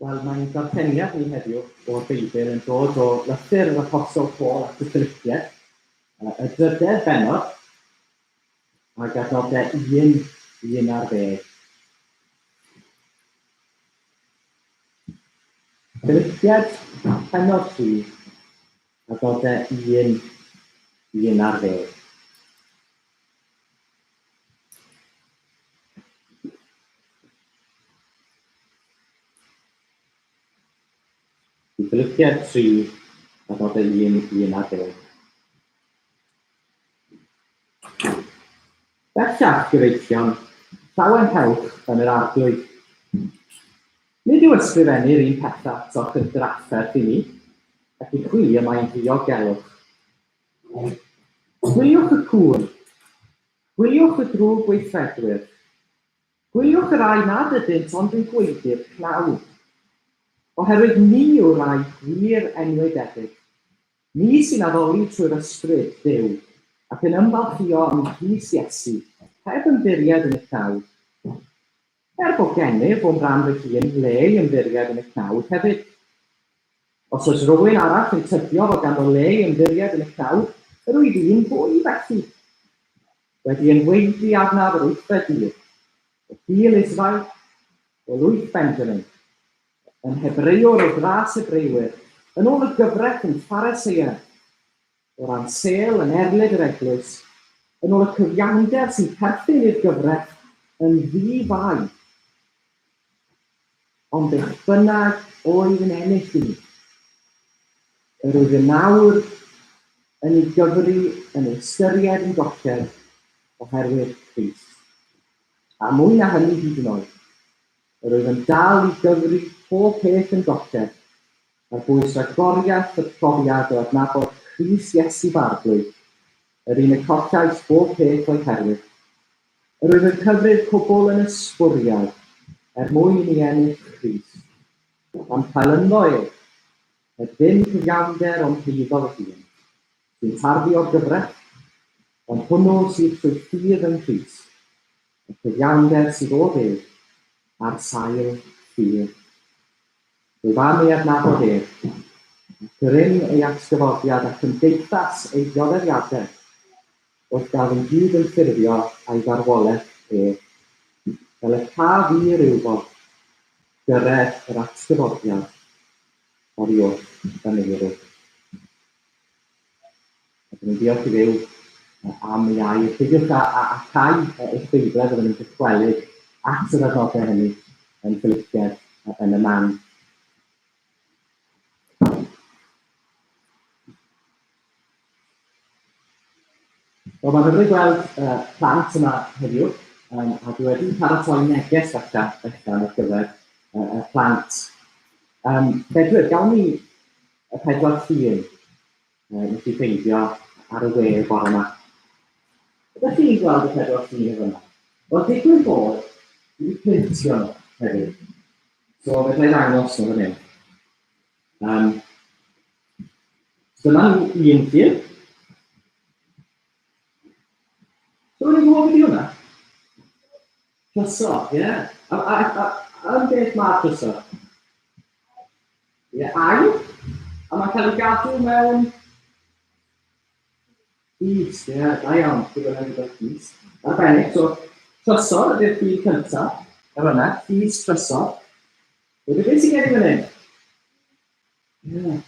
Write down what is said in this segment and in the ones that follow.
Wel, mae'n darlleniad ni heddiw o'r Beibl yn dod o lythyr yr Apostol Paul at y Philipiaid, y drydedd bennod, ac adnodau 1 i 11. Philipiaid, pennod 3, adnodau 1 i 11. I Philipiaid 3, adnodau 1 i 11. Bellach, gyfeillion, llawenhewch yn yr Arglwydd. Nid yw ysgrifennu'r un pethau atoch yn drafferth i mi, ac i chwi y mae'n ddiogelwch. Gwyliwch y cŵn, gwyliwch y drwg gweithredwyr, gwyliwch y rhai nad ydynt ond yn gwaedu'r cnawd. Oherwydd ni yw'r rhai gwir enwedig. Ni sy'n addoli trwy'r Ysbryd, Duw, ac yn ymfalchïo yng Nghrist Iesu, heb ymddiried yn y cnawd. Er bod gennyf o'm rhan fy hun le i ymddiried yn y cnawd hefyd. Os oes rhywun arall yn tybio fod ganddo le i ymddiried yn y cnawd, yr wyf i'n fwy felly. Wedi enwaedu arnaf yr wythfed dydd, o hil Israel, o lwyth Benjamin, yn Hebrëwr o dras Hebrëwyr, yn ôl y gyfraith yn Pharisead, o ran sêl yn erlid yr eglwys, yn ôl y cyfiawnder sy'n perthyn i'r gyfraith, yn ddi-fai. Ond beth bynnag oedd yn ennill i mi, yr wyf yn awr yn ei gyfri yn ei ystyried yn golled oherwydd Crist. A mwy na hynny hyd yn oed, Yr oedd yn dal i gyfri pob peth yn golled, ar bwys rhagoriaeth y profiad o adnabod Crist Iesu fy Arglwydd, yr un y collais bob peth o'i herwydd. Yr oedd yn cyfri'r cwbl yn ysbwriel, er mwyn i mi ennill Crist, a'm cael ynddo ef, heb ddim cyfiawnder o'm heiddo fy hun, sy'n tarddu o'r gyfraith, ond hwnnw sydd trwy ffydd yng Nghrist. Y cyfiawnder sydd o Dduw ar sail ffydd. Rwyf am ei adnabod ef, Grym ei atgyfodiad a chymdeithas ei ddioddefiadau, wrth gael fy nghyd-ymffurfio â'i farwolaeth ef, fel y caf fi rywfodd gyrraedd yr atgyfodiad oddi wrth y meirw. A dyn ni'n diolch i Dduw am ei air. Peidiwch â, â, â cau eich Beiblau, byddwn ni'n dychwelyd at yr adnodau hynny yn Philipiaid yn y man. Wel, mae'n hyfryd gweld uh, plant yma heddiw, um, a dwi wedi paratoi neges falle allan ar gyfer uh, y plant. Um, Bedwyr, gawn ni y pedwar llun uh, nes i ffeindio ar y we bore yma. Ydych chi'n gweld y pedwar llun efo yna? Wel, digwydd bod, dwi wedi printio nhw hefyd. So, fedra i ddangos nhw fan hyn. Um, dyma ni un llun. So, ni'n gwybod beth yw hwnna? Trysor, ie. Yeah. A, a, a, a, yn beth mae'r trysor? Ie, yeah, aur. A mae'n cael ei gadw mewn Cist, ie, yeah, da iawn, pwy bynnag gyda cist. Arbennig, so trysor ydy'r llun cyntaf, yr yna, cist trysor. Wedyn beth sy'n gen i fan hyn? Ie, yeah.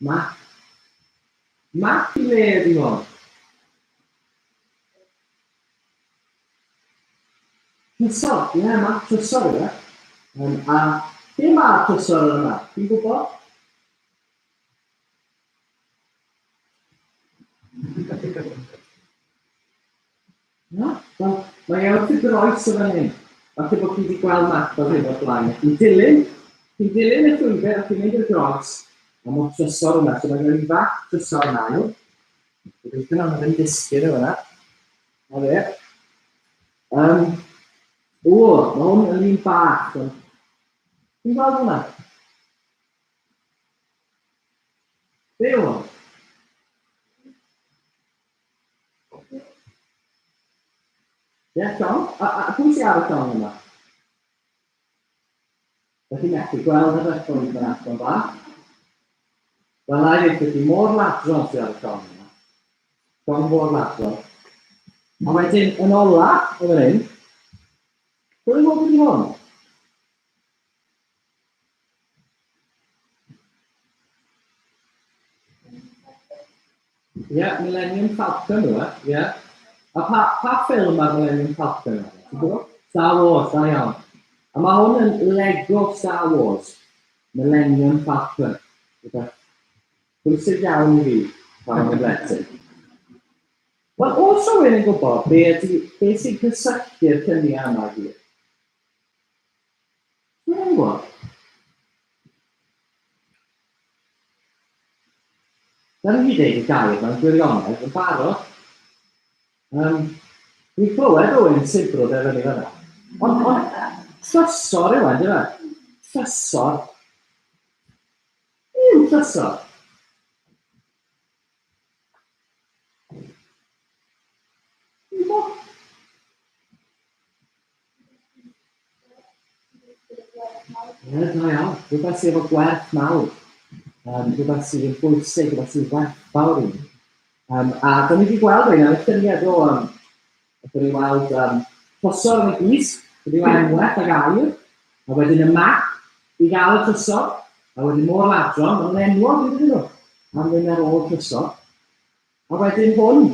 map. Map i le ydy hwn? Trysor, ie, yeah, map trysor yw e. Um, a lle mae'r trysor yn y map? Ti'n gwybod? Na, wel, mae e wrth y groes o fan hyn. Falle bod chi wedi gweld map fel hyn o'r blaen. Chi'n dilyn, chi'n dilyn y llwybr a chi'n mynd i'r groes, a mae'r trysor yna. So mae gen i fap trysor yna, yw. Gobeithio na, mae ddim disgyn o fyna. Na fe. Um, o, mae hwn yn un bach. Ond... Ti'n gweld hwnna? Be yw hwn? Ie, llong. A, a pwy sy'n ar y llong yma? Ydych chi'n methu gweld yr ysgol yn allan bach? Wel, na i ddweud, môr ladron sydd ar y llong yma. Llong môr ladron. A wedyn, yn ola, o fan hyn, pwy yn gwybod beth hwn? Ie, yeah, Millennium Falcon yw e, ie. Yeah. A pa, pa ffilm mae'r Millennium Falcon yw e? Ti'n gwybod? Star Wars, da iawn. A mae hwn yn Lego Star Wars, Millennium Falcon. Rhywbeth pwysig iawn i fi pan o'n i'n blentyn. Wel, os rhywun yn gwybod be ydy, be sy'n cysylltu'r lluniau yma i gyd? Dwi'n gwybod. Da ni wedi deud y gair mewn gwirionedd yn barod. Um, dwi'n clywed rhywun yn sibrwd e fyny fyna. Ond, ond trysor yw e, dyma. Trysor. Yw trysor. Ie, da iawn. Rhywbeth sydd efo gwerth mawr. Um, rhywbeth sydd yn bwysig, rhywbeth sydd werthfawr i ni. Um, a da ni wedi gweld rhain ar y lluniau do. Um, Wnaethon ni weld um, trysor yn y gys, wedi yw enweth ag air, a wedyn y map i gael y trysor, a wedyn môr ladron, maen nhw'n enwog yn dydyn nhw, am fynd ar ôl trysor. A wedyn hwn,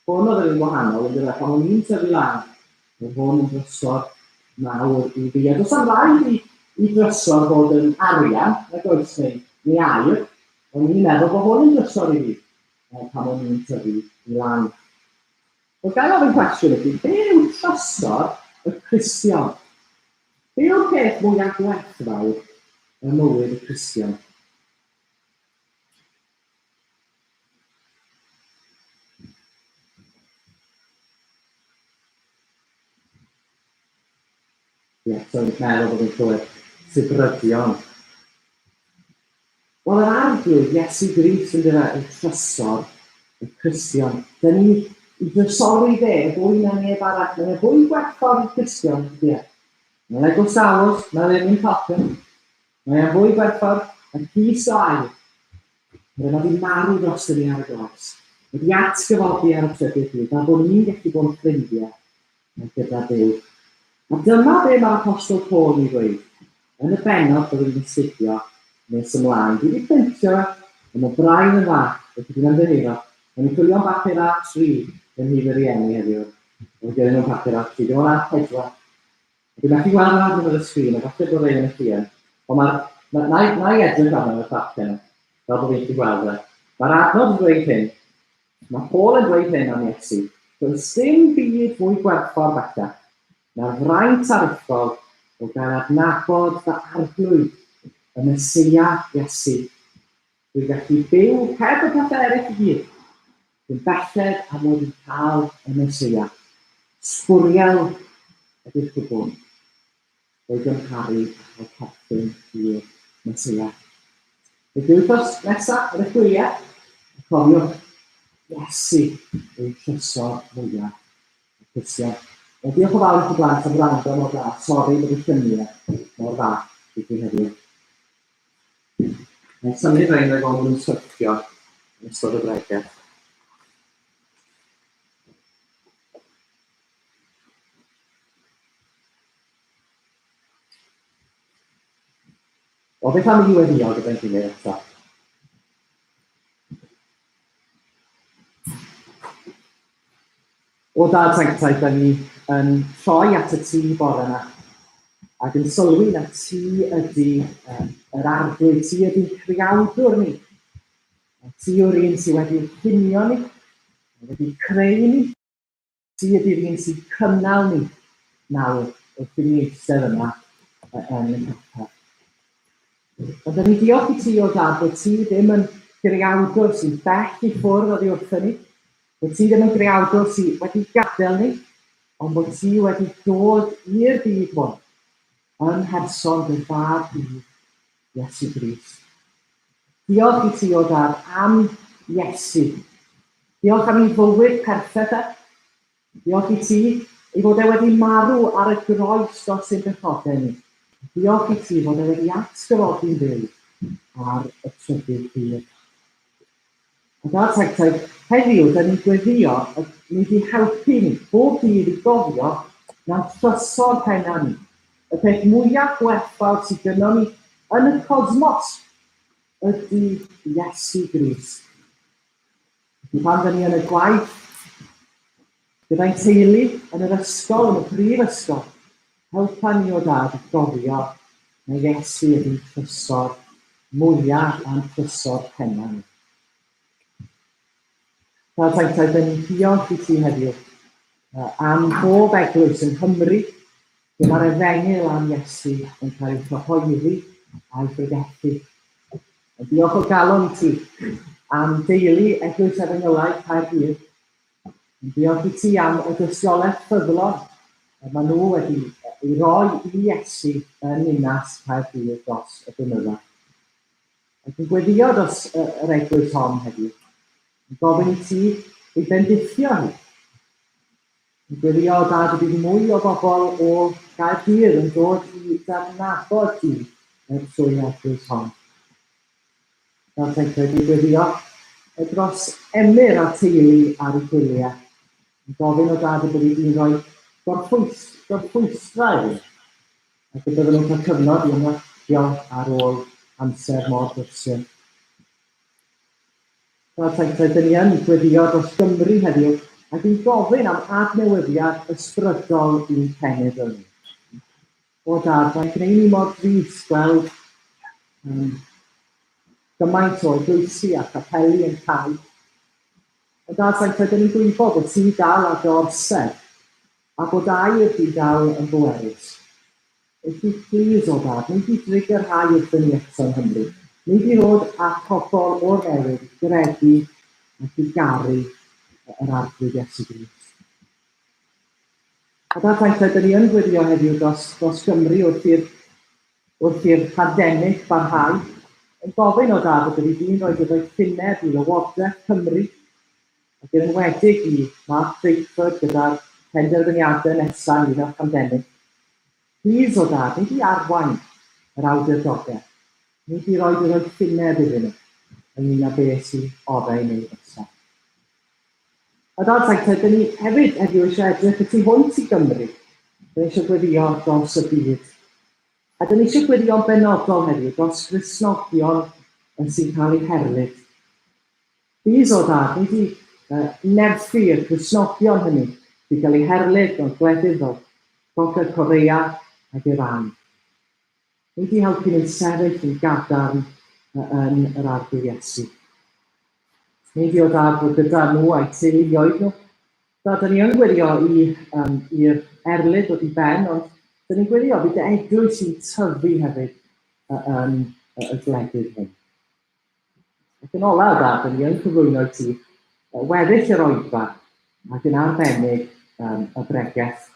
hwn oedd yr un wahanol, yn dyfa, pan o'n i'n tyfu lan, oedd hwn yn drysor mawr i fi. A does am raid i, i drysor fod yn arian, nag oes, neu, neu aur, o'n i'n meddwl bod hwn yn drysor i fi pan o'n i'n tyfu i lan. Wel, gael ofyn cwestiwn i chi, be yw trysor y Cristion? Be yw'r peth mwyaf gwerthfawr ym mywyd y Cristion? Ie, so yn meddwl bod yn clywed sibrydion. Wel, yr arglwydd Iesu Grist yn dyfa yw trysor y Cristion. Dyn ni i drysori fe fwy na neb arall. Mae'n fwy gwerthfawr i'r Cristion, ydy e. Mae'n Lego Star Wars, mae'n Millennium Falcon. Mae e'n fwy gwerthfawr na cus o aur. Mae wedi marw dros ni ar y groes, wedi atgyfodi ar y trydydd dydd, fel bod ni'n gallu bod yn ffrindiau gyda Duw. A dyma be mae'r Apostol Paul yn ei ddweud yn y bennod byddwn ni'n astudio nes ymlaen. Dwi wedi printio fe, ond mae braidd yn fach, felly dwi'n ymddiheuro. O'n i'n chwilio am bapur A3 yn nhŷ fy rhieni heddiw. Oedd gen nhw'n papur A3, dim ond A4. Dwi'n methu gweld yr adnod ar y sgrin, a falle bod rei yn y chi yn. Ond mae'r... Na, na, na i edrych arno efo'r darllen, fel bod fi'n gallu gweld e. Mae'r adnod yn dweud hyn. Mae Paul yn dweud hyn am Iesu. Does dim byd fwy gwerthfawr bellach na'r fraint aruthrol o gael adnabod fy Arglwydd, y Meseia Iesu. Dwi'n gallu byw heb y pethau eraill i gyd. Dwi'n belled am fod yn cael y Meseia. Sbwriel ydy'r cwbl o'i gymharu â chael perthyn i'r Meseia. Felly wythnos nesaf ar y chwiliau, a cofiwch, Iesu yw'r trysor mwyaf y Cristion. Wel, diolch yn fawr i chi blant am wrando mor dda. Sori bod y lluniau mor fach i chi heddiw. Mae'n symud rhain rhag ofn nhw'n syrthio yn ystod y bregeth. O, beth am i ni weddio gyda'n gilydd eto? O Dad Sanctaidd, da ni yn troi at y tŷ bore yma ac yn sylwi na ti ydy yr arglwydd, ti ydy'n creawdwr ni. A ti yw'r un sydd wedi llunio ni, wedi creu ni. Ti ydy'r un sy'n cynnal ni nawr wrth i ni eistedd yma yn y capel. Ond da ni diolch i ti o Dad bod ti ddim yn greawdwr sy'n bell i ffwrdd oddi wrthyn ni, Bod ti ddim yn greawdwr sydd wedi gadael ni, ond bod ti wedi dod i'r byd hwn ym mherson dy fab di, Iesu Grist. Diolch i ti, o Dad, am Iesu. Diolch am ei fywyd perffaith e. Diolch i ti ei fod e wedi marw ar y groes dros ein pechodau ni. Diolch i ti fod e wedi atgyfodi'n fyw ar y trydydd dydd. A Dad Sanctaidd, heddiw, da ni'n gweddio y ni di helpu ni bob dydd i gofio na'n trysor penna ni, y peth mwyaf gwerthfawr sydd gynnon ni yn y cosmos, ydy Iesu Grist. Felly pan da ni yn y gwaith, gyda'n teulu, yn yr ysgol, yn y brifysgol, Helpa ni o Dad i gofio mai Iesu ydy'n trysor mwya a'n trysor penna ni. Dad Sanctaidd, dyn ni'n diolch i ti heddiw am bob eglwys yng Nghymru lle mae'r efengyl am Iesu yn cael ei chyhoeddi a'i bregethu. Yn diolch o galon i ti am deulu Eglwys Efengylaidd Caerdydd Yn diolch i ti am y dystiolaeth ffyddlon y maen nhw wedi ei roi i Iesu yn ninas Caerdydd dros y blynyddoedd. Ac yn gweddio dros yr eglwys hon heddiw, yn gofyn i ti ei bendithio hi. Yn gweddio dad y bydd mwy o bobl o Gaerdydd yn dod i d'adnabod di trwy'r eglwys hon. Fel teitl i gweddio dros Emyr a'r teulu ar eu gwyliau, yn gofyn o dad y byddi di'n rhoi gorffwys, gorffwystra iddyn nhw, ac y bydden nhw'n cael cyfnod i ymlacio ar ôl amser mor brysur. Fel teitl, dyn ni yn gweddio dros Gymru heddiw ac yn gofyn am adnewyddiad ysbrydol i'n cenedl ni. O Dad, mae'n gwneud ni mor drist gweld um, gymaint o eglwysi a chapeli yn cau. Ond Dad, sa'n credu ni'n gwybod bod ti dal ar dy orsedd a bod air di dal yn bwerus. Felly, please, o Dad, nid i drigerhau wrthyn ni eto yng Nghymru. Nid i ddod â pobl o'r newydd i gredu ac i garu yr Arglwydd Iesu Grist. A da saith, ydyn ni yn gweddio heddiw dros, dros Gymru wrth i'r wrth i'r pandemig barhau, yn gofyn o dad y byddi di'n rhoi dy ddoethineb i Lywodraeth Cymru, ac yn enwedig i Mark Drakeford gyda'r penderfyniadau nesaf ynglyn â'r pandemig. Plîs o dad, nid i arwain yr awdurdodau, nid i roi dy ddoethineb iddyn nhw. ynglyn â beth sydd orau i wneud nesaf. A dal saith, dyn ni hefyd heddiw eisiau edrych y tu hwnt i Gymru. Dyn ni eisiau gweddio dros y byd. A dyn ni eisiau gweddïo'n benodol heddiw dros Gristnogion yn sy'n cael eu herlid. Plîs, o Dad, nei di nerthu y Cristnogion hynny sy'n cael eu herlid mewn gwledydd fel Gogledd Korea ac Iran. Nei di helpu nhw i sefyll yn gadarn yn yr Arglwydd Iesu. Nei di, o Dad, fod gyda nhw a'u teuluoedd nhw. Da, da ni yn gweddio i, um, i'r erlid ddod i ben, ond da ni'n gweddio fydd dy eglwys sy'n tyfu hefyd yn y gwledydd hyn. Ac yn ola, da, da ni yn cyflwyno i ti weddill yr oedfa ac yn arbennig y bregeth.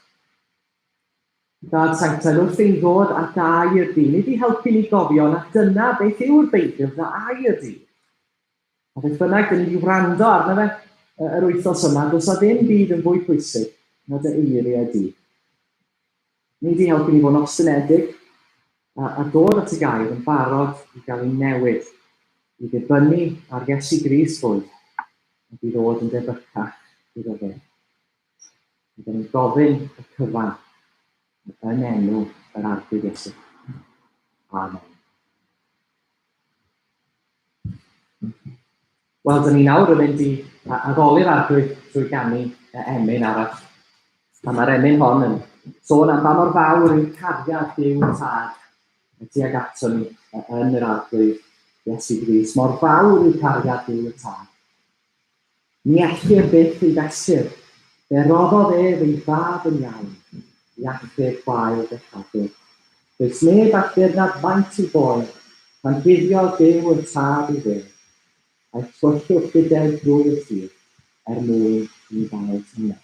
Dad Sanctaidd, wrth ein ddod â gair di, nid i helpu ni gofio na dyna beth yw'r Beibl, na air di. A beth bynnag dyn ni wedi wrando arno fe yr wythnos yma, does na ddim byd yn fwy pwysig na dy eiriau di. Ni wedi helpu ni fod yn ostynedig a dod at y gair yn barod i gael ei newid, i ddibynnu ar Iesu Grist fwy, ac i ddod yn debycach iddo fe. Rydyn ni'n gofyn y cyfan yn enw yr Arglwydd Iesu. Amen. Wel, dyn ni nawr yn mynd i addoli'r Arglwydd drwy ganu y emyn arall. A mae'r emyn hon yn sôn am ba mor fawr yw cariad Duw y Tad y tuag ato ni yn yr Arglwydd Iesu Grist. Mor fawr yw cariad Duw y Tad. Ni ellir byth ei fesur, fe roddodd ef ei fab yn iawn i achub gwael bechadur. Does neb all ddirnad faint ei boen, pan guddiodd Duw y Tad ei fedd, aeth tywyllwch dudew drwy'r tir, er mwyn i ni gael tyngedfedd.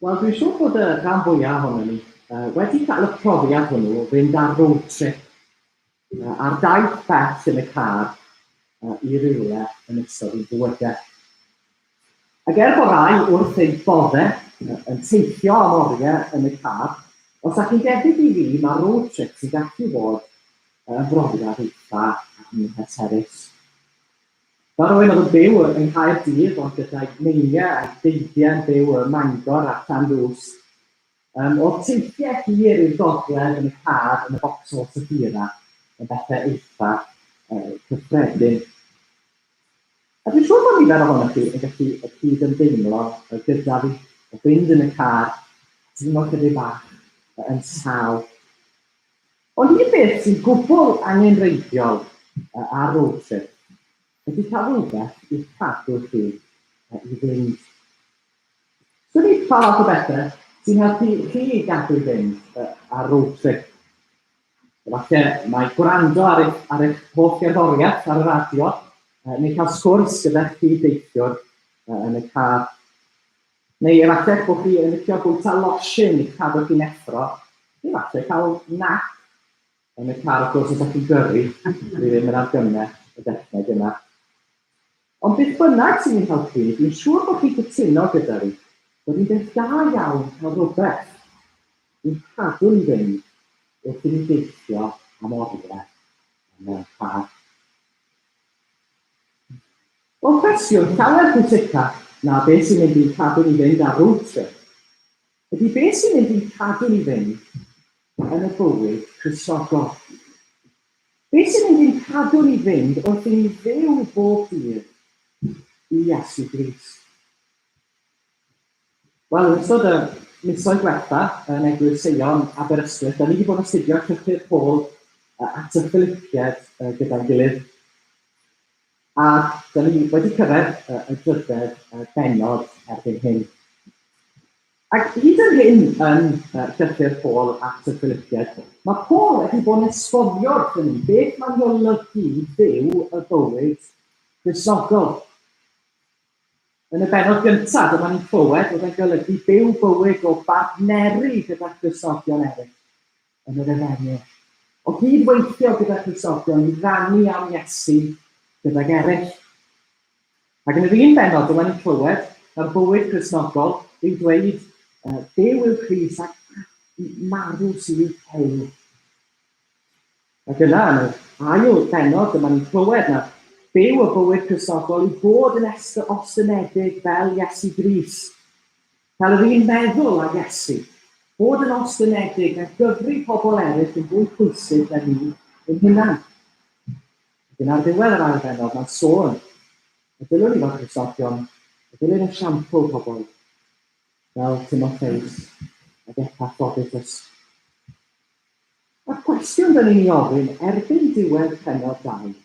Wel, dwi'n siŵr bod y rhan fwyaf ohonon ni wedi cael y profiad hwnnw o fynd ar road trip, ar daith bell yn y car i rywle yn ystod ein bywydau. Ac er bod rai wrth eu bodde yn teithio am oriau yn y car, os ydych chi'n debyg i fi, mae road trips yn gallu bod yn brofiad eitha anghysbellus. Fel rhywun oedd yn byw yng Nghaerdydd ond gyda'i neiniau a'i deidiau yn byw ym Mangor a Llanrwst, yym, oedd teithiau hir i'r gogledd yn y car yn y Vauxhall Zafira yn bethau eitha yy cyffredin. A dwi'n siŵr bod nifer ohonoch chi yn gallu cyd-ymdeimlo gyda fi o fynd yn y car, teimlo chydig bach yn sâl. Ond un beth sy'n gwbl angenrheidiol ar road trip ydy cael rhywbeth i'ch cadw chi i fynd. Swn i pa fath o bethau sy'n helpu chi i gadw i fynd ar road trip? Efallai mae gwrando ar eich, ar eich hoff gerddoriaeth ar y radio, neu cael sgwrs gyda'ch cyd-deithiwr yn y car. Neu efallai eich bod chi yn licio bwyta losin i'ch cadw chi'n effro, neu efallai cael nap yn y car wrth gwrs os ydych chi'n gyrru, dwi ddim yn argymell y dechneg yna. Ond beth bynnag sy'n ein helpu ni, dwi'n siŵr bod chi'n cytuno gyda fi bod hi'n beth da iawn cael rhywbeth i'n cadw ni fynd wrth i ni deithio am oriau mewn car. Wel, cwestiwn llawer pwysicach na beth sy'n mynd i'n cadw ni fynd ar road trip ydy beth sy'n mynd i'n cadw ni fynd yn y bywyd Cristnogol. Beth sy'n mynd i'n cadw ni fynd wrth i ni fyw bob dydd i Iesu Grist? Wel, yn ystod y misoedd diwetha yn Eglwys Seion, Aberystwyth, da ni wedi bod yn astudio llythyr Paul at y Philipiaid gyda'n gilydd. A da ni wedi cyrraedd y drydedd bennod erbyn hyn. Ac hyd yn hyn yn llythyr Paul at y Philipiaid, mae Paul wedi bod yn esbonio wrthyn ni beth mae'n olygu i fyw y bywyd Cristnogol. Yn y bennod gyntaf, dyma ni'n clywed bod e'n golygu byw bywyd o bartneru gyda Christnogion eraill yn yr efengyl, o gyd-weithio gyda Christnogion i rannu am Iesu gydag eraill. Ac yn yr un bennod, dyma ni'n clywed mae'r bywyd Cristnogol yw dweud uh, byw yw Crist ac marw sydd ceir. Ac yna, yn yr ail bennod, dyma ni'n clywed na byw y bywyd Cristnogol yw bod yn ostynedig fel Iesu Grist. Cael yr un meddwl ag Iesu. Bod yn ostynedig a gyfri pobl eraill yn fwy pwysig na ni ein hunain. Ac yna ar ddiwedd yr ail bennod, mae'n sôn y dylwn ni fel Cristnogion y dilyn esiampl pobl fel Timotheus ac Epaphroditus. A'r cwestiwn dyn ni'n ei ofyn erbyn diwedd pennod 2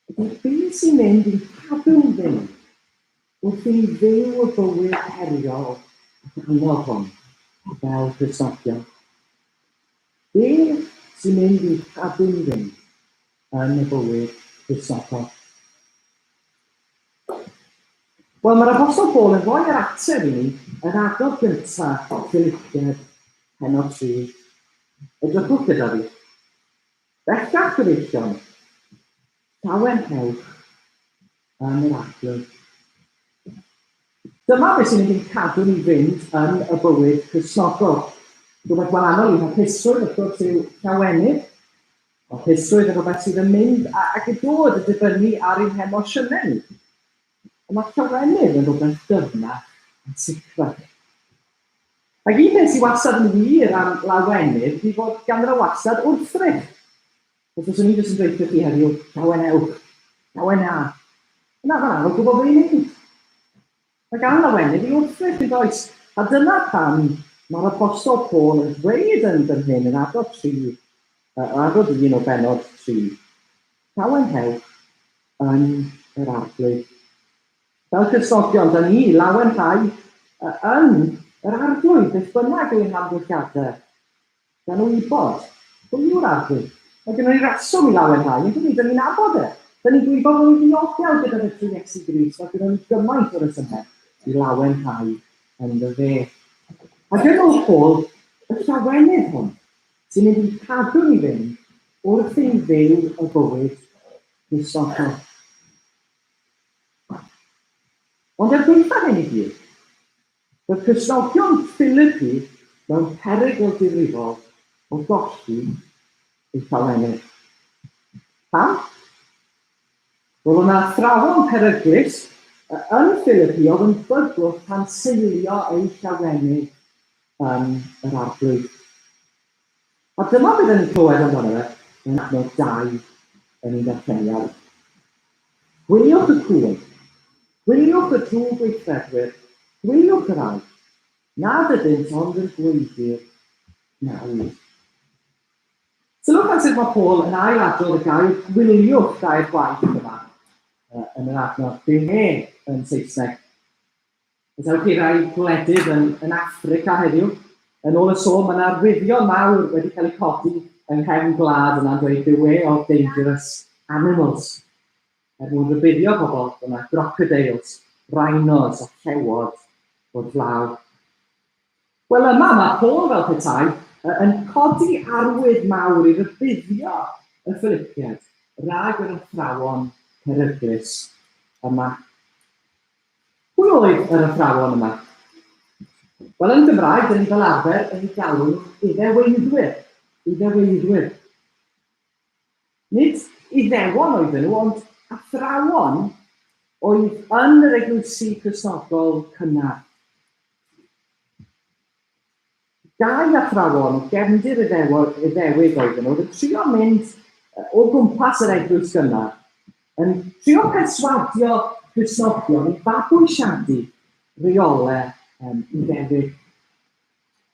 ydy beth sy'n mynd i'n cadw'n fynd wrth i ni fyw y bywyd heriol ac anodd hwn fel Cristnogion? Beth sy'n mynd i'n cadw'n fynd yn y bywyd Cristnogol? Wel, mae'r Apostol Paul yn rhoi yr ateb i ni yn adnod gyntaf Philipiaid pennod 3. Edrychwch gyda fi. Bellach gyfeillion, llawenhewch yn yr Arglwydd. Dyma beth sy'n mynd i'n cadw ni fynd yn y bywyd Cristnogol. Rhywbeth gwahanol i hapusrwydd, wrth gwrs, yw llawenydd. Mae hapusrwydd yn rhywbeth sydd yn mynd ac yn dod yn dibynnu ar ein hemosiynau ni. Ond mae llawenydd yn rhywbeth dyfnach yn sicrach. Ac un peth sydd wastad yn wir am lawenydd ydy fod ganddo fo wastad wrthrych. Os fyswn i jyst yn dweud wrthych chi heddiw, llawenewch, llawenha. Yna mae'n anodd gwybod be i wneud. Mae gan lawenydd ei wrthrych, yn does? A dyna pam mae'r Apostol Paul yn dweud yn fan hyn, yn adnod 3, adnod 1 o bennod 3, Llawenhewch yn yr Arglwydd. Fel Cristnogion, da ni i lawenhau yn yr Arglwydd, beth bynnag yw ein hamgylchiadau. Gan wybod pwy yw'r Arglwydd. Mae gennym ni reswm i lawenhau, yn dydyn? Dyn ni'n nabod e. Dyn ni'n gwybod bod ni'n ddiogel gyda fe trwy Iesu Grist. Mae gennym ni gymaint o resymau i lawenhau ynddo fe. Ac yn ôl Paul, y llawenydd hwn sy'n mynd i'n cadw ni fynd wrth i ni fyw y bywyd Cristnogol. Ond er gwaethaf hyn i gyd, roedd Cristnogion Philipi mewn perygl difrifol o golli eu llawenydd. Pam? Roedd yna athrawon peryglus yn Philipi oedd yn bygwth tanseilio eu llawenydd yn yr Arglwydd. A dyma beth ni'n clywed amdano fe yn adnod 2 yn ein darlleniad. Gwyliwch y cŵn, gwyliwch y drwg weithredwyr, gwyliwch y rhai nad ydynt ond yn gweiddi'r gnawd. Sylwch ar sut mae Paul yn ail adrodd y gair gwyliwch dair gwaith yma yn yr adnod, beware yn Saesneg. Os ewch chi rai gwledydd yn, yn Affrica heddiw, yn ôl y sôn, mae yna arwyddion mawr wedi cael eu codi yng nghefn gwlad yna'n dweud beware of dangerous animals. Er mwyn rhybuddio pobl bod yna crocodiles, rhinos a llewod o'r flaw. Wel yma mae Paul fel petai yn codi arwydd mawr i rybuddio y Philipiaid rhag yr athrawon peryglus yma. Pwy oedd yr athrawon yma? Wel, yn Gymraeg, dyn ni fel arfer yn eu galw iddeweiddwyr. Iddeweiddwyr. Nid Iddewon oedden nhw, ond athrawon oedd yn yr eglwysi Cristnogol cynnar. Dau athrawon o gefndir Iddewig oedden nhw, oedd yn trio mynd o gwmpas yr eglwys gynnar, yn trio perswadio Cristnogion i fabwysiadu reolau Iddewig.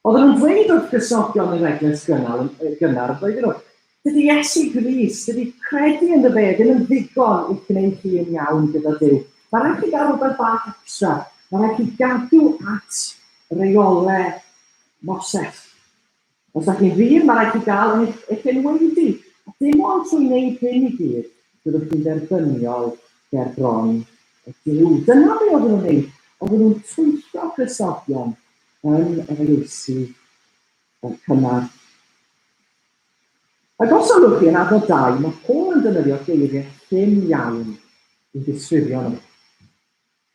Oedden nhw'n dweud wrth Gristnogion yr eglwys gynnar, gynnar, yn dweud nhw, dydy Iesu Grist, dydy credu ynddo fe ddim yn ddigon i'ch gwneud chi yn iawn gyda Duw. Mae rhaid chi gael rhywbeth bach extra. Mae rhaid chi gadw at reolau Moses. Os ydych chi'n ddyn, mae rhaid chi gael eich, eich enwaedu. A dim ond trwy wneud hyn i gyd, byddwch chi'n dderbyniol ger bron y Duw. Dyna be oedden nhw'n wneud. Oedden nhw'n twyllo Cristnogion yn yr eglwysi cynnar. Ac os sylwch chi yn adnod 2, mae Paul yn defnyddio geiriau llym iawn i ddisgrifio nhw.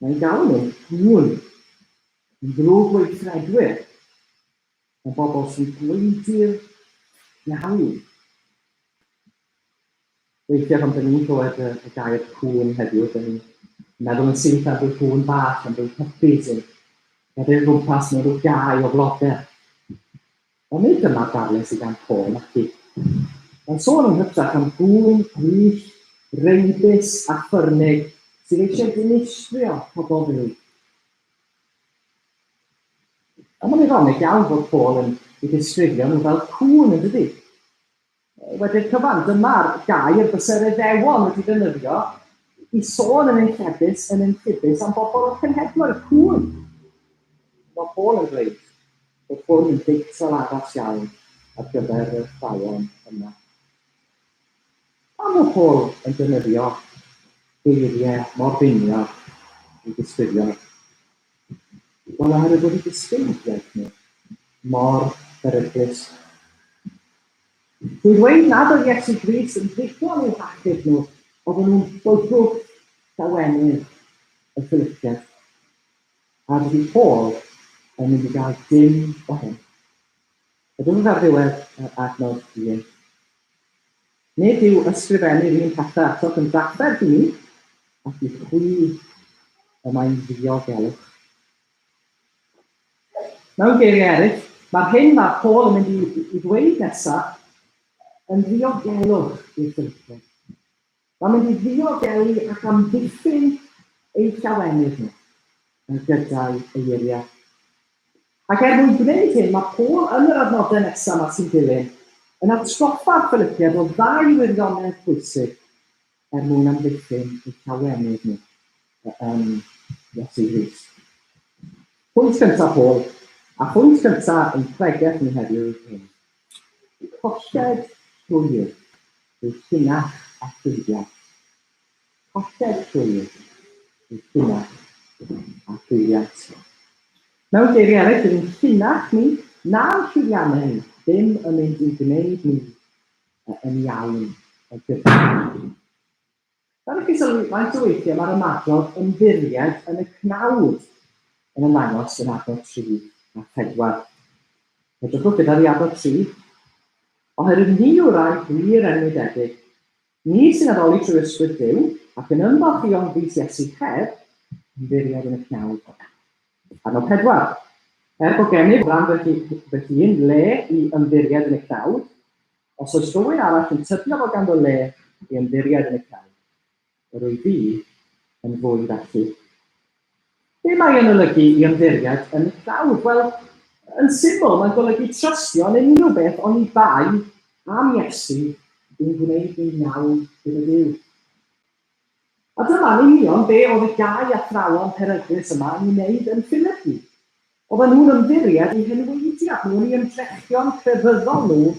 Mae'n galw nhw'n gŵyn. Yn ddrwgweithredwyr, yn bobl sy'n gwleidydd iawn. Weithiau pan dyn ni'n clywed y, y gair cŵn heddiw, dyn ni'n meddwl yn syth am ryw gŵn bach, am ryw puppy sy'n rhedeg o gwmpas mewn rhyw gae o flodau. Ond nid dyma'r darlun sydd gan Paul, naci. Mae'n sôn yn hytrach am gŵn gwyllt, reibus a ffyrnig sydd eisiau dinistrio pobl fyw. Ond mae'n eironig iawn fod Paul yn eu disgrifio nhw fel cŵn, yn dydi? Wedi'r cyfan, dyma'r gair byse'r Iddewon wedi ddefnyddio i sôn yn unllebus, yn unllibus am bobl o'r cenhedloedd, cŵn. Mae Paul yn dweud bod hwn yn deitl addas iawn ar gyfer yr athrawon yma. Pam fod Paul yn defnyddio geiriau mor feiniol i ddisgrifio nhw? Wel, oherwydd bod eu disgeidiaeth nhw mor beryglus. Drwy ddweud nad oedd Iesu Grist yn ddigon i'w hachub nhw, oedden nhw'n bygwth llawenydd y Philipiaid. A dydy Paul yn mynd i gael dim o hyn. Edrychwch ar ddiwedd yr adnod 1. Nid yw ysgrifennu'r un pethau atoch yn drafferth i mi, ac i chwi y mae'n ddiogelwch. Mewn geiriau eraill, mae'r hyn mae Paul yn mynd i, i ddweud nesaf yn ddiogelwch i'r Philipiaid. Mae'n mynd i ddiogelu ac amddiffyn eu llawenydd nhw yn gyda'i eiriau. Ac er mwyn gwneud hyn, mae Paul yn yr adnodau nesaf yma sy'n dilyn yn atgoffa'r Philipiaid o ddau wirionedd pwysig er mwyn amddiffyn eu llawenydd nhw yn Iesu Grist. Pwynt cyntaf Paul, a phwynt cyntaf ein pregeth ni heddiw yw hyn. Colled llwyr yw llinach a llwyddiant. Colled llwyr yw llinach a llwyddiant. Mewn geiriau eraill, bydd ein llinach ni na'n llwyddiannau ni ddim yn mynd i'n gwneud ni yn iawn gyda Duw. Fel ych chi'n sylwi, faint o weithiau mae'r ymadrodd ymddiried yn y cnawd yn ymddangos yn adnod 3 a 4. Edrychwch gyda fi adnod 3. Oherwydd ni yw'r rai gwir enwydedig, ni sy'n addoli trwy ysbryd Duw ac yn ymfalchïo yng Nghrist Iesu heb ymddiried yn y cnawd. Adnod 4. Er bod gennyf ran fy hun le i ymddiried yn y cnawd, Os oes rhywun arall yn tybio fod ganddo le i ymddiried yn y celf, yr wyf fi yn fwy felly. Be mae yn olygu i ymddiried yn y clawdd? Wel, yn syml, mae'n golygu trystio yn unrhyw beth oni bai am Iesu i'n gwneud ni'n iawn gyda Duw. A dyma'n union be oedd y gau athrawon peryglus yma yn ei wneud yn Philipi. Oedden nhw'n ymddiried eu henweidiad nhw yn eu ymdrechion crefyddol nhw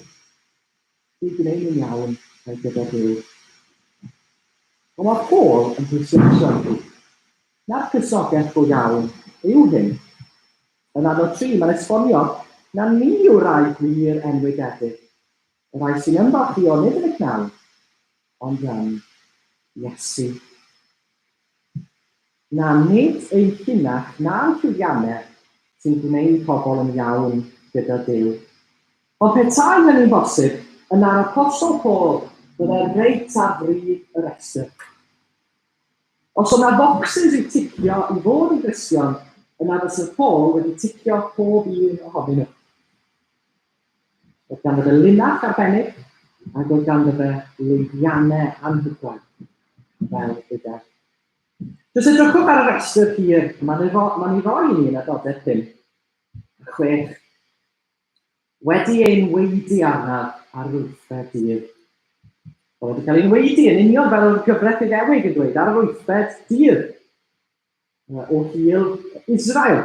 i gwneud nhw'n iawn gyda Duw. Ond mae Paul yn pwysleisio i ni nad Cristnogaeth go iawn yw hyn. Yn adnod 3, mae'n esbonio na ni yw'r rai gwir enwededig, y rhai sy'n ymfalchïo nid yn y cnawd, ond yn Iesu. Na, nid ein llinach na'n llwyddiannau sy'n gwneud pobl yn iawn gyda Duw. Ond petai hynny'n bosib, yna'r Apostol Paul fyddai reit ar frig y rhestr. Os oedd 'na focsys i'w ticio i fod yn Gristion, yna fysa Paul wedi ticio pob un ohonyn nhw. Oedd ganddo fe linach arbennig ac oedd ganddo fe lwyddiannau anhygoel fel Iddew. Jyst edrychwch ar y rhestr hir mae'n ei, ma ei roi i ni yn adnodau 5 a 6. Wedi ei enwaedu arnaf ar yr wythfed dydd. Oedd wedi cael ei enwaedu yn union fel oedd y gyfraith Iddewig yn dweud, ar yr wythfed dydd o hil Israel.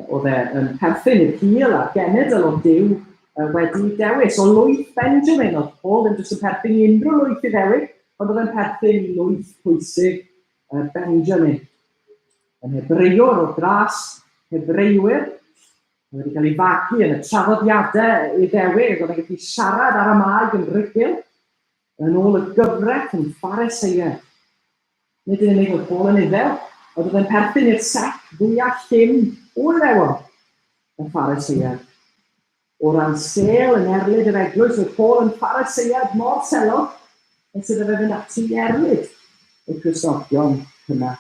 Oedd e yn perthyn i'r hil a'r genedl o Duw wedi dewis. O lwyth Benjamin, oedd Paul ddim jyst yn perthyn i unrhyw lwyth Iddewig, ond oedd e'n perthyn i lwyth pwysig Benjamin. Yn Hebreiwr o dras Hebreiwyr, oedd wedi cael ei fagu yn y traddodiadau Iddewig, oedd e'n gallu siarad Aramaeg yn rhugl, yn ôl y gyfraith yn Phariseiaid. Nid yn unig oedd Paul yn Iddew, ond oedd e'n perthyn i'r sect fwyaf llym o Iddewon, y Phariseiaid. O ran sêl yn erlid yr eglwys, oedd Paul yn Phariseiad mor selog nes iddo fe fynd ati i erlid y Cristnogion cynnar.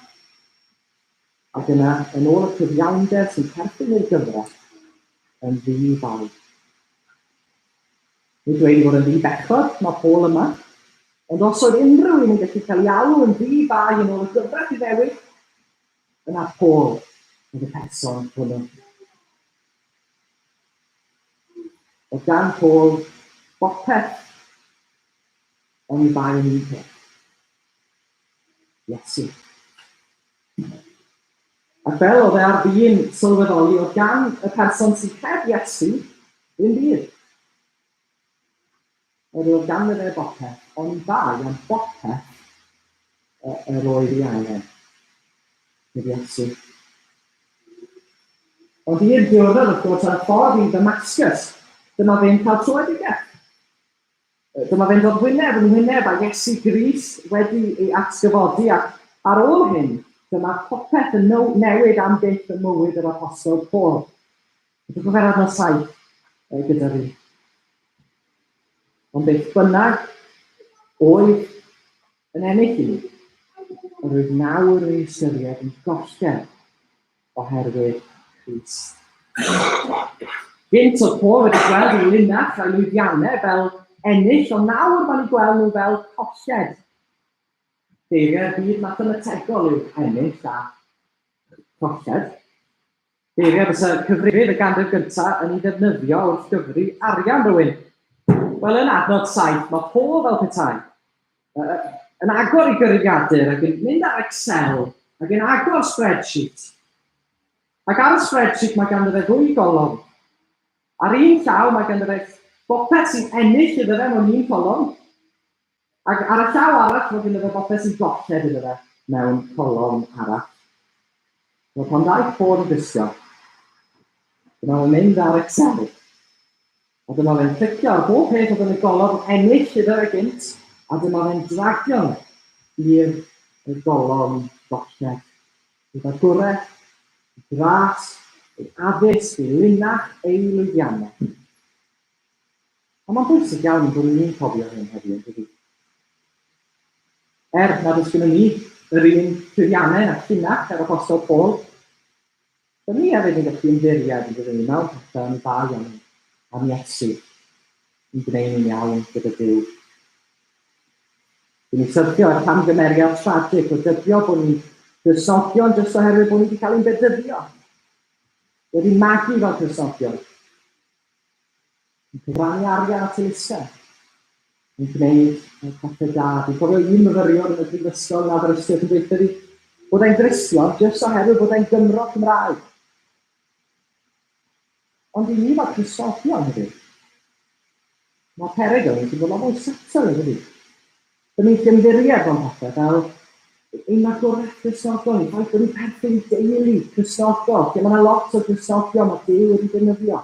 Ac yna, yn ôl y cyfiawnder sy'n perthyn i'r gyfraith, yn ddi-fai. Nid dweud ei fod yn ddi-bechod, mae Paul yma, ond os oedd unrhyw un yn gallu cael ei alw yn ddi-fai yn ôl y gyfraith Iddewig, yna Paul oedd y person hwnnw. Oedd gan Paul bopeth oni bai yn un peth. Iesu. Ac fel oedd e ar fin sylweddoli, oedd gan y person sydd heb Iesu ddim byd. Yr oedd ganddo fe bopeth, oni bai am bopeth yr oedd ei angen. Sef Iesu. Ond un diwrnod, wrth gwrs, ar y ffordd i Ddamascus, dyma fe'n cael troedigaeth. Dyma fe'n dod wyneb yn wyneb â Iesu Grist wedi ei atgyfodi ac ar ôl hyn, dyma popeth yn newid am byth ym mywyd yr Apostol Paul. Edrychwch ar adnod 7 gyda fi. Ond beth bynnag oedd yn ennill i mi, yr oedd nawr ei ystyried yn golled oherwydd Crist. Gynt oedd Paul wedi gweld ei linach a'i lwyddiannau fel ennill, ond nawr mae'n eu gweld nhw fel colled. Geiriau'r byd mathemategol yw ennill a colled. Geiriau fysa cyfrifydd y ganrif gyntaf yn ei ddefnyddio wrth gyfri arian rhywun. Wel, yn adnod 7, mae Paul fel petai yn agor ei gyfrifiadur ac yn mynd ar Excel ac yn agor spreadsheet. Ac ar y spreadsheet mae ganddo fe ddwy golofn. Ar un llaw mae ganddo fe bopeth sy'n ennill iddo fe mewn un colofn, ac ar y llaw arall mae ganddo fe bopeth sy'n golled iddo fe mewn colofn arall. Wel, pan ddaeth Paul yn Gristion, dyma fo'n mynd ar Excel. A dyma fe'n clicio ar bob peth oedd yn y golofn ennill iddo fe gynt, a dyma fe'n dragio i'r golofn golled. Ei fagwraeth, ei dras, ei addysg, ei linach, ei lwyddiannau. A mae'n bwysig iawn ein bod ni'n cofio hyn heddiw, yn dydy? Er nad oes gennym ni yr un llwyddiannau na llinach ar Apostol Paul, dyn ni hefyd yn gallu ymddiried yn dydyn ni mewn pethau yn dda iawn am Iesu yn gwneud ni'n iawn gyda Duw. Dyn ni syrthio ar camgymeriad tragic o dybio bod ni'n Gristnogion jyst oherwydd bod ni wedi cael ein bedyddio, wedi magu fel Cristnogion. Yn cyfrannu arian at elusen. Yn gwneud y pethau da. Dwi'n cofio un myfyriwr yn y brifysgol yn Aberystwyth yn dweud fi bod e'n Gristion jyst oherwydd bod e'n Gymro Cymraeg. Ond i ni fel Cristnogion hefyd, mae perygl yn gallu bod lot mwy subtle yn dydy. Dyn ni'n ymddiried mewn pethau fel ein magwraeth Gristnogol, ein ffaith bod ni'n perthyn i deulu Cristnogol, lle mae yna lot o Gristnogion mae Duw wedi defnyddio.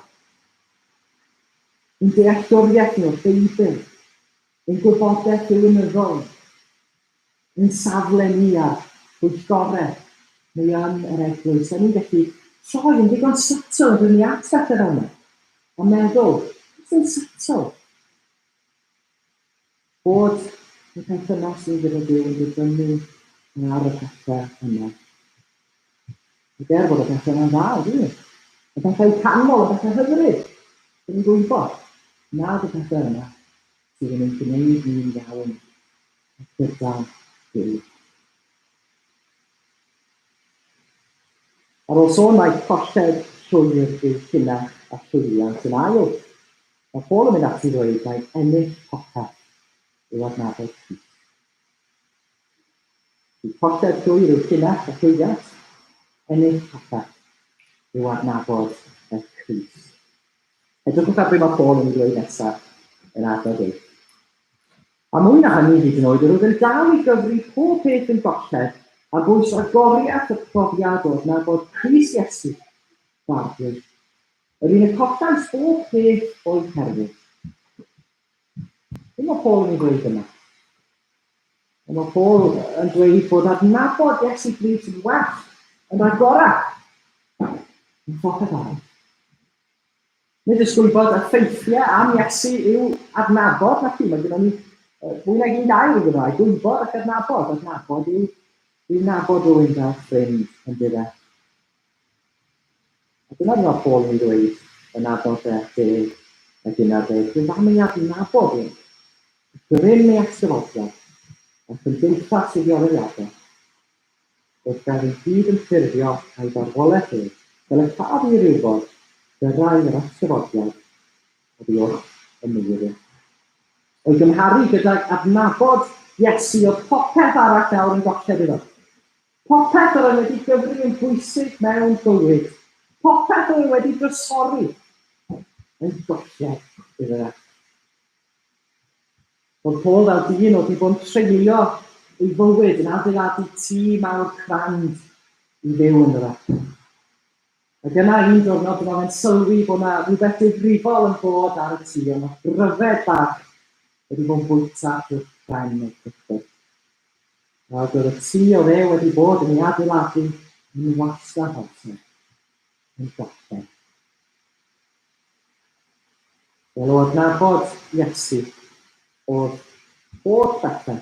Ein dealltwriaeth ni o'r Beibl, ein gwybodaeth ddiwinyddol, ein safle ni ar bwyllgorau neu yn yr eglwys. Da ni'n gallu troi yn ddigon subtle yn dod ni at bethau fel yna a meddwl, beth yn subtle? Bod y perthynas ni gyda Duw yn dibynnu ar y pethau yna. Ac er bod y pethau yna'n dda, ydyn nhw? Y pethau canol, y pethau hyfryd, dyn ni'n gwybod nad y pethau yna sydd yn ein gwneud ni'n iawn gyda Duw. Ar ôl sôn mai colled llwyr yw llinach a llwyddiant yn ail, Mae Paul yn mynd ati i ddweud mai ennill popeth yw adnabod Crist. Bydd colled llwyr yw llinell a llwyddiant, ennill popeth yw adnabod y Crist. Edrychwch ar beth mae Paul yn ei ddweud nesaf yn adnod 8. A mwy na hynny hyd yn oed, yr oedd yn dal i gyfri pob peth yn golled ar bwys rhagoriaeth y profiad o adnabod Crist Iesu, f'Arglwydd. Yr un y collais bob peth o'i herwydd. Be mae Paul yn ei ddweud yma? Mae Paul yn dweud bod adnabod Iesu Grist yn well, yn rhagorach, yn phopeth arall. Nid jyst gwybod y ffeithiau am Iesu yw adnabod, nac yw, mae gennym ni fwy nag un gair yn Gymraeg, gwybod ac adnabod. Adnabod yw, yw nabod rhywun fel ffrind yn dyfe. A dyna beth mae Paul yn ei ddweud yn adnod 11. Rwyf am ei adnabod ef, grym ei atgyfodiad, a chymdeithas ei ddioddefiadau, wrth gael ei gyd yn ffurfio a'i farwolaeth ef, fel y caf i rywfodd gyrraedd yr atgyfodiad oddi wrth y meirw. O'i gymharu gydag adnabod Iesu oedd popeth arall nawr yn golled iddo. Popeth yr oedd wedi gyfri yn bwysig mewn bywyd, popeth oedd wedi drysori yn golled iddo fe. Roedd Paul fel dyn oedd wedi bod yn treulio ei fywyd yn adeiladu tŷ mawr crand i fyw ynddo fe. Ac yna un diwrnod dyma fe'n sylwi bod yna rhywbeth difrifol yn bod ar y tŷ, ond mae bryfed bach wedi bod yn bwyta trwy'r pren o'r cychwyn. Ac oedd y tŷ oedd e wedi bod yn ei adeiladu yn wastad amser, yn gorffen. Wel, o adnabod Iesu, oedd holl bethau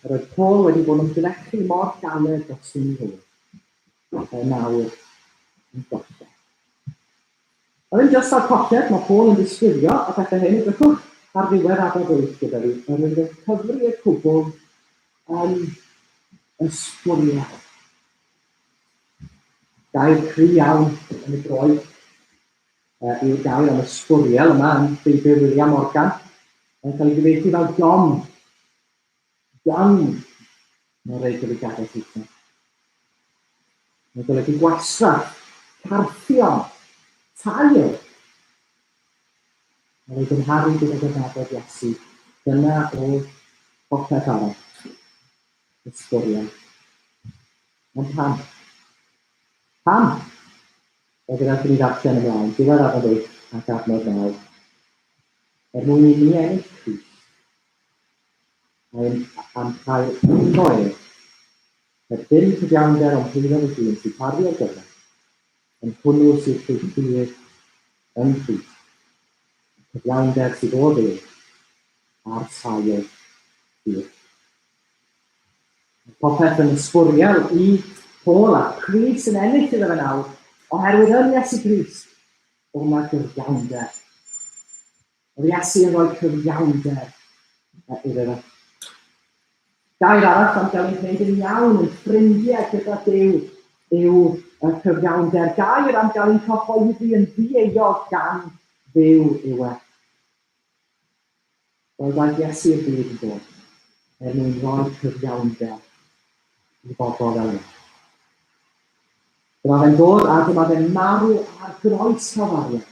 yr oedd Paul wedi bod yn ymdrechu mor galed dros ei fywyd, yn awr yn gorffen. A ddim jyst fel colled, mae Paul yn disgrifio y pethau hyn, edrychwch ar ddiwedd adnod 8 gyda fi, yr oedd yn cyfri y cwbl yn ysbwriel. Gair cry iawn yn y Groeg yw'r gair am ysbwriel yma yn Beibl William Morgan. Mae'n cael ei gyfieithu fel dom. Gan na rei golygiadau Saesneg. Mae'n golygu gwastraff, carthion, tail. Mae'n ei gymharu gyda gydnabod Iesu. Dyna oedd popeth arall. Ysbwriel. Ond pam? Pam? Wel, gadewch i ni ddarllen ymlaen, diwedd adnod 8 ac adnod 9. Er mwyn i ni ennill Crist, a'n am cael ynddo ef, heb ddim cyfiawnder ond heiddo ei hun sy'n tarddu o'r gyfraith, yn hwnnw sydd trwy ffydd yng Nghrist, y cyfiawnder sydd o Dduw ar sail ffydd. Mae popeth yn ysbwriel i Paul a Crist yn ennill iddo fe nawr, oherwydd yn Iesu Grist, oedd yna gyfiawnder. Oedd Iesu yn rhoi cyfiawnder iddo fe. Gair arall am gael ei gwneud yn iawn, yn ffrindiau gyda Duw, yw y cyfiawnder. Gair am gael ein cyhoeddi yn ddieuog gan Dduw yw e. Wel, daeth Iesu i'r byd yn dod er mwyn rhoi cyfiawnder i bobl fel ni. Dyma fe'n dod a dyma fe'n marw ar groes Calfaria.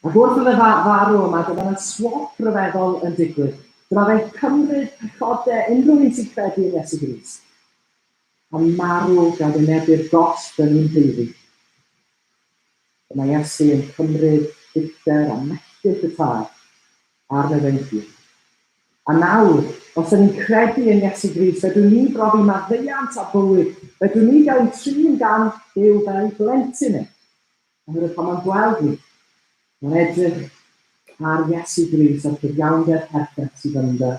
Ac wrth iddo fe farw yma, dyma yna swop ryfeddol yn digwydd. Dyma fe'n cymryd pechodau unrhyw un sy'n credu yn Iesu Grist. A marw gan wynebu'r gosb yn ni'n haeddu. Dyma Iesu yn cymryd dicter a melltith y Tad arno fe'n hun. A nawr, os ydyn ni'n credu yn Iesu Grist, fedrwn ni brofi maddeuant a bywyd, fedrwn ni gael ein trin gan Dduw fel ei blentyn e. Oherwydd pan mae'n gweld ni, mae'n edrych ar Iesu Grist a'r cyfiawnder perffaith sydd ynddo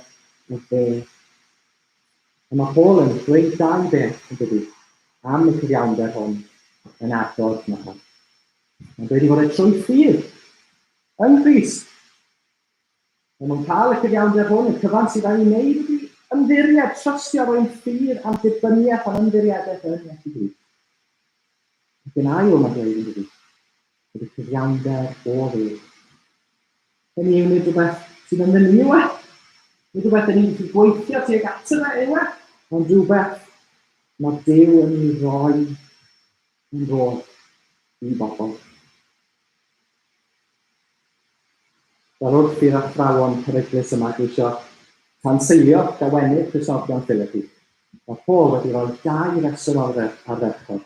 fe. A mae Paul yn dweud dau beth, yn dydy, am y cyfiawnder hwn yn adnod yma. Mae'n dweud ei fod e trwy ffydd yng Nghrist. Mae mwyn cael y cyfiawnder hwn, y cyfan sydd angen ei wneud ydy ymddiried, trystio, rhoi'n ffydd am ddibyniaeth am ymddiriedaeth yn Iesu Grist. Ac yn ail, mae'n dweud yn dydy, bod y cyfiawnder o Dduw. Hynny yw, nid rhywbeth sydd yn ni yw e. Nid rhywbeth dyn ni'n gallu gweithio tuag ato fe yw e, ond rhywbeth mae Duw yn ei roi yn rhodd i bobl. Fel wrth i'r athrawon peryglus yma geisio tanseilio llawenydd Cristnogion Philipi, mae Paul wedi rhoi dau reswm ardderchog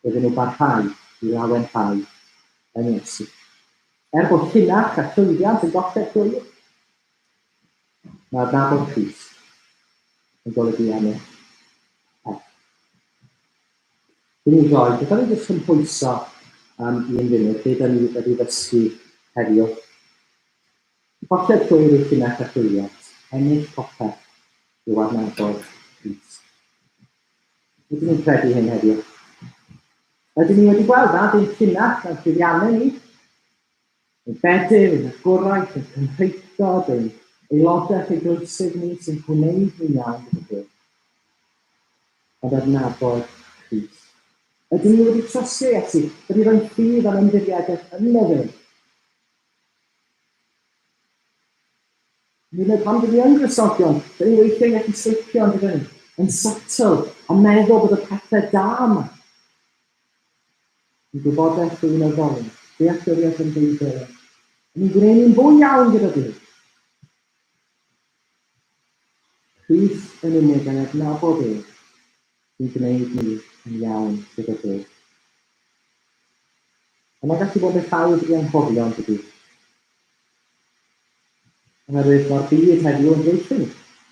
iddyn nhw barhau i lawenhau yn Iesu. Er bod llinach a llwyddiant yn golled llwyr, mae adnabod Crist yn golygu ennill popeth. Cyn i ni droi, beth am i jyst cymhwyso am un funud be da ni wedi ddysgu heddiw? Colled llwyr yw llinell a llwyddiant, ennill popeth yw adnabod Crist. Ydyn ni'n credu hyn heddiw? Ydyn ni wedi gweld nad ein llinell na'n llwyddiannau ni, ein bedydd, ein agwraeth, ein cymhreictod, ein aelodaeth eglwysig ni sy'n gwneud ni'n iawn gyda Duw? Ond adnabod Crist. Ydyn ni wedi trostio Iesu? Wedi rhoi ffydd am ymddiriedaeth ynddo fe? Hyd yn oed pan dyn ni yn Gristnogion, dyn ni weithiau'n gallu slipio yn dydyn, yn subtle, a meddwl bod y pethau da yma. Yn gwybodaeth ddiwinyddol, yn dealltwriaeth yn Beibl, yn ein gwneud ni'n fwy iawn gyda Duw. Crist yn unig a'i adnabod ef sy'n gwneud ni yn iawn gyda Duw. Ond mae'n gallu bod yn beth hawdd i anghofio, yn dydy? Oherwydd mae'r byd heddiw yn dweud ni,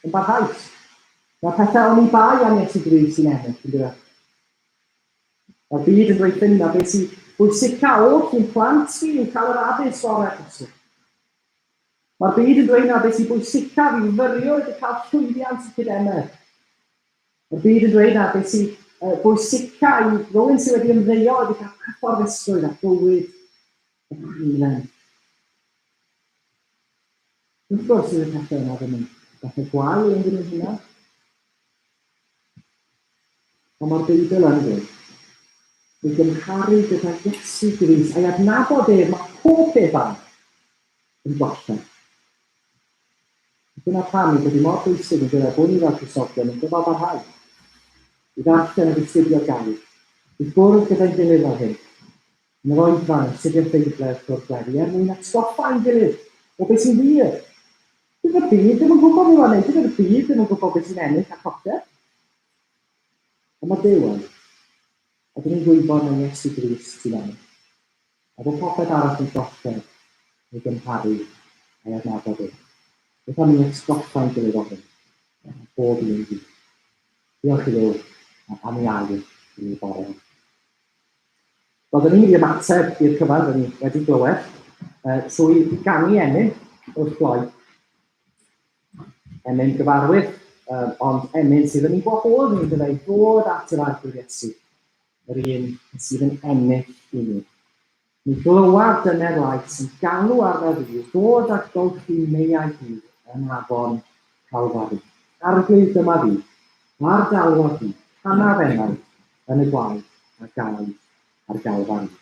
yn barhaus. Mae pethau oni bai am Iesu Grist sy'n ennill, yn dydy? Mae'r byd yn dweud ni na beth sy'n bwysica oll i'n plant ni yw cael yr addysg orau posib. Mae'r byd yn dweud na beth sy'n bwysicaf i fyfyriwr ydy cael llwyddiant academaidd. Mae'r byd yn dweud na beth sy'n bwysica i rywun sydd wedi ymddeol ydy cael cyfforddusrwydd a bywyd y hamdden. Wrth gwrs, bydd y pethau yna ddim yn bethau gwael ynddyn nhw'n hunan. Ond mae'r Beibl yn dweud, i gymharu gyda Iesu Grist a'i adnabod ef, mae pob peth arall yn golled. Dyna pam ei bod hi mor bwysig yn dweud bod ni fel Cristnogion yn dyfalbarhau i ddarllen ac astudio gair, i gwrdd gyda'n gilydd fel hyn, yn yr oedfa, yn astudio'r Beibl a'r cwrdd gweddi, er mwyn atgoffa ein gilydd o beth sy'n wir. Bydd y byd ddim yn gwybod beth mae'n neud, bydd y byd ddim yn gwybod beth sy'n ennill a colled. Ond mae Duw yn. A dyn ni'n gwybod mai Iesu Grist sy'n ennill, a bod popeth arall yn golled o'i gymharu a'i adnabod e. Beth am ni atgoffa'n gilydd o hyn, bob un dydd. Diolch i Dduw am ei air i ni bore yma. Wel, dyn ni wedi ymateb i'r cyfan dyn ni wedi glywed trwy ganu emyn wrth gloi. Emyn gyfarwydd, um, ond emyn sydd yn ei gwahodd ni byddai ddod at yr Arglwydd Iesu, yr un sydd yn ennill i ni. Mi glywaf dyner lais yn galw arnaf fi i ddod a golchi meiau hi yn afon Calfari. Arglwydd dyma fi, a'r galwad fi, canaf enau yn y gwaed a gau ar Galfari.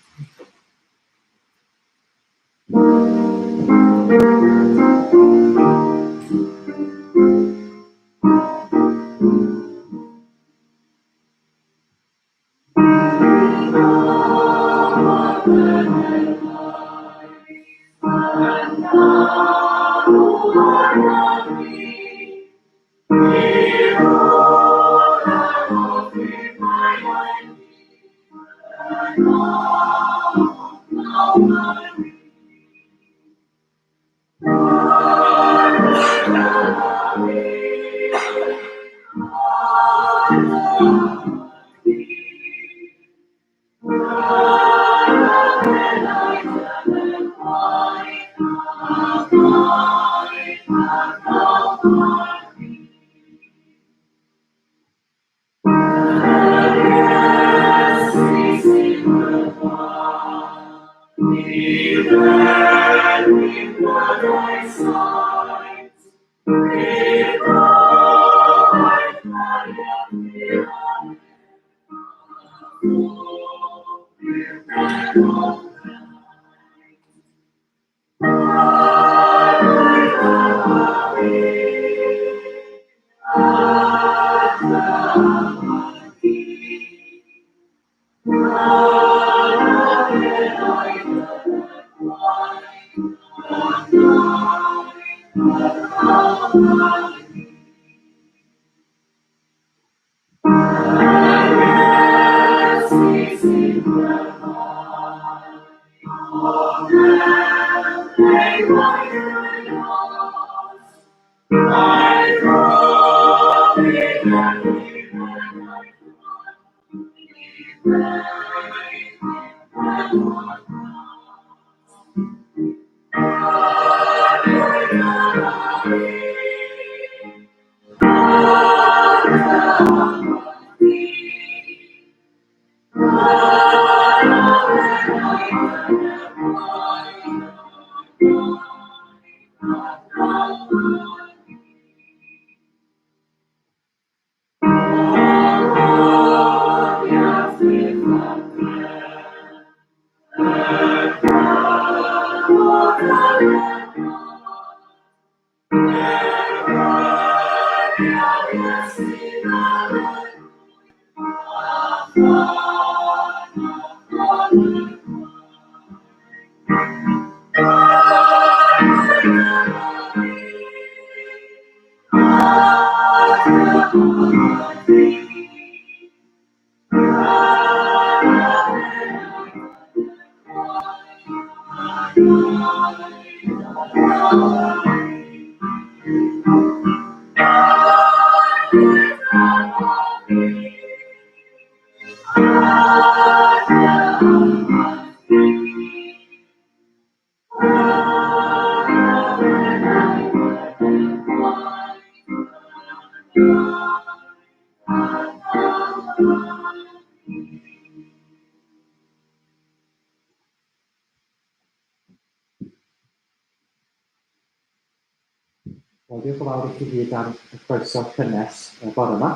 Wel, diolch yn fawr i chi gyd am y croeso cynnes y bore yma.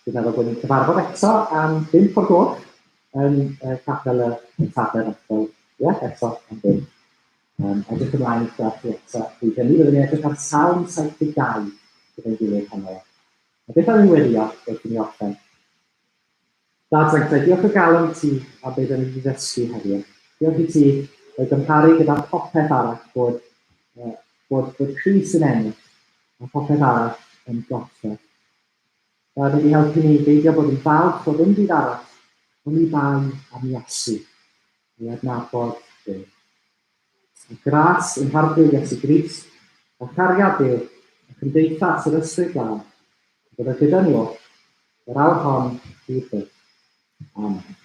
Dwi'n meddwl bod ni'n cyfarfod eto am 5 o'r gloch yn y capel y, y Tabernacl. Ie, yeah, eto am 5. Edrych ymlaen i'ch gweld chi eto bryd hynny. Byddwn ni'n edrych ar Salm 72 gyda'n gilydd heno. A beth am i ni weddïo wrth i ni orffen? Dad Sanctaidd, diolch o galon i ti am beth o'n i wedi ddysgu heddiw. Diolch i ti o'i gymharu gyda popeth arall bod, bod, bod Crist yn ennill a popeth arall yn golled. Dad, wedi helpu ni beidio bod yn falch o ddim byd arall. Oni bai am Iesu, ei adnabod Duw. A gras ein Harglwydd Iesu Grist, a chariad Duw, a chymdeithas yr Ysbryd Glân, a fydda gyda ni oll, yr awr hon, hyd byth. Amen.